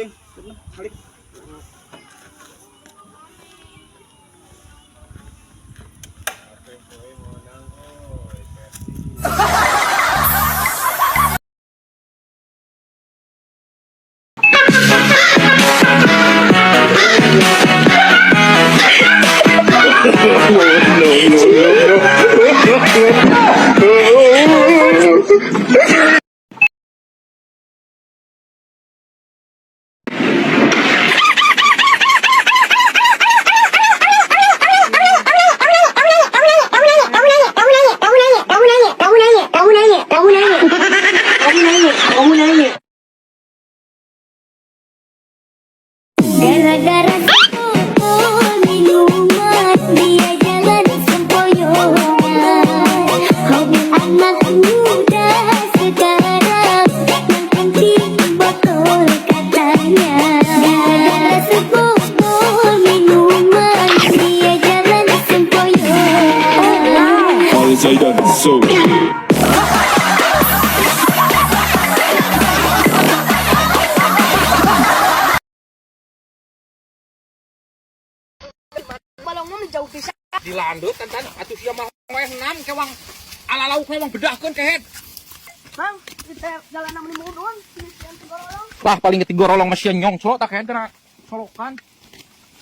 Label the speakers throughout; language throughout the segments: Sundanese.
Speaker 1: Cing, halik.
Speaker 2: Gara-gara sebotol minuman dia jalan sempoyongan. Hobi anak muda sekarang yang penting botol katanya. Gara-gara sebotol minuman dia jalan sempoyongan.
Speaker 3: Zaidan So.
Speaker 4: Balong mah jauh pisan.
Speaker 5: Dilandut tan tan atuh sia mah we enam kewang ala lauk wang bedahkeun kehed.
Speaker 4: Bang, kita jalan meni mudun, Tigorolong.
Speaker 5: Lah paling ke Tigorolong mah sia nyongclo tak kehed kana solokan.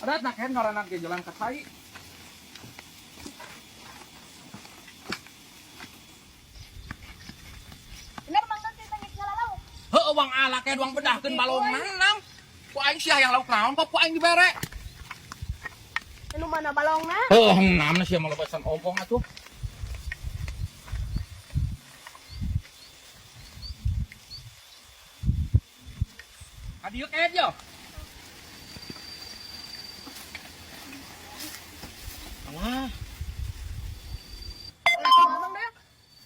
Speaker 5: Ada tak kehed ngaranna ge jalan ka cai.
Speaker 4: Bener Mang Don kita geus ngalalau.
Speaker 5: Heueuh wang ala kehed wang bedahkeun balongna enam. Ku aing sia yang lauk naon kok ku aing dibere.
Speaker 4: Anu mana balongna?
Speaker 5: Heueuh enam sia mah lobasan ompong atuh. Ka dieu kehed yo. Alah.
Speaker 4: Mang Doyok.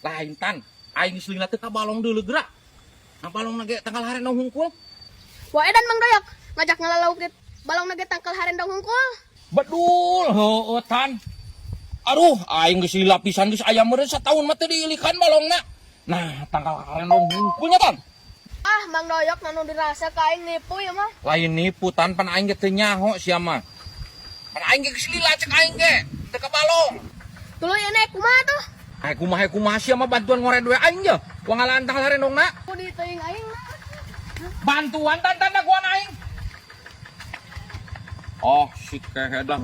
Speaker 5: Lain tan, aing geus lila teh ka balong deuleu gerak. Nah balongna ge tanggal harendong hungkul.
Speaker 4: Wah edan Mang Doyok, ngajak ngalalau ge balongna ge tangkal harendong hungkul.
Speaker 5: Bedul, heueuh tan. Aduh, aing geus lila pisan geus aya meureun sataun mah teu diilikan balongna. Nah, tanggal harendong hungkulnya tan.
Speaker 4: Ah, Mang Doyok nanu dirasa ka aing nipu ya mah.
Speaker 5: Lain nipu tan, pan aing ge teu nyaho sia mah. Pan aing ge geus lila cek aing ge, teu ka balong.
Speaker 4: Tuluy ini kumaha tuh?
Speaker 5: Hai kumaha kumaha sia mah bantuan ngored we aing je. Wang ngalaan tanggal harendongna.
Speaker 4: Ku diteuing aing mah.
Speaker 5: Bantuan tan tan daguan aing. Oh, si kehed lah.